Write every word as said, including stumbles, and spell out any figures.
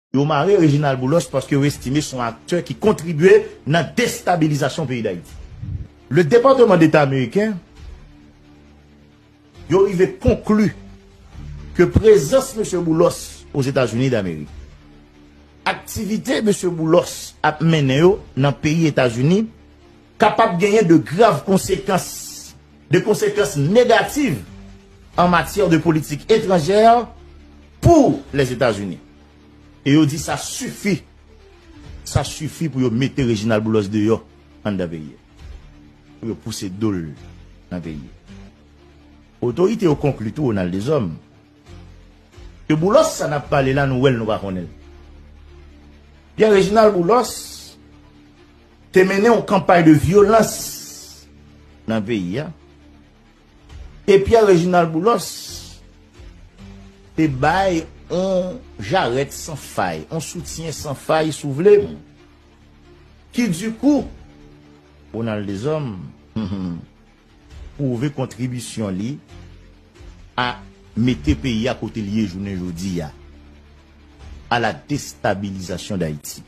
Yo mare Reginald Boulos paske yo estime se yon aktè ki kontribye nan destabilizasyon peyi Dayiti. Le Departman Deta ameriken, yo rive konkli ke prezans mesye Boulos Ozetazini Damerik, aktivite mesye Boulos ap mennen yo nan peyi Etazini, kapab genyen de grav konsekans, de konsekans negatif an matyè de politik etranjè pou Lèzetazini. E yo di sa sifi, sa sifi pou yo mete Reginald Boulos deyò anndan peyi a, pou yo pouse do l nan peyi a. Otorite yo konkli tou, Ronald Deshommes, ke Boulos sa n ap pale la, nou wè l, nou pa konnen l. Pierre Reginald Boulos te mennen yon kanpay de vyolans nan peyi a. E Pierre Reginald Boulos te bay yon jarèt san fay, yon soutyen san fay, si w vle, ki dikou, Ronald Deshommes pwouve kontribisyon li a mete peyi a kote l ye jounen jodi a, à la déstabilisation d'Haïti.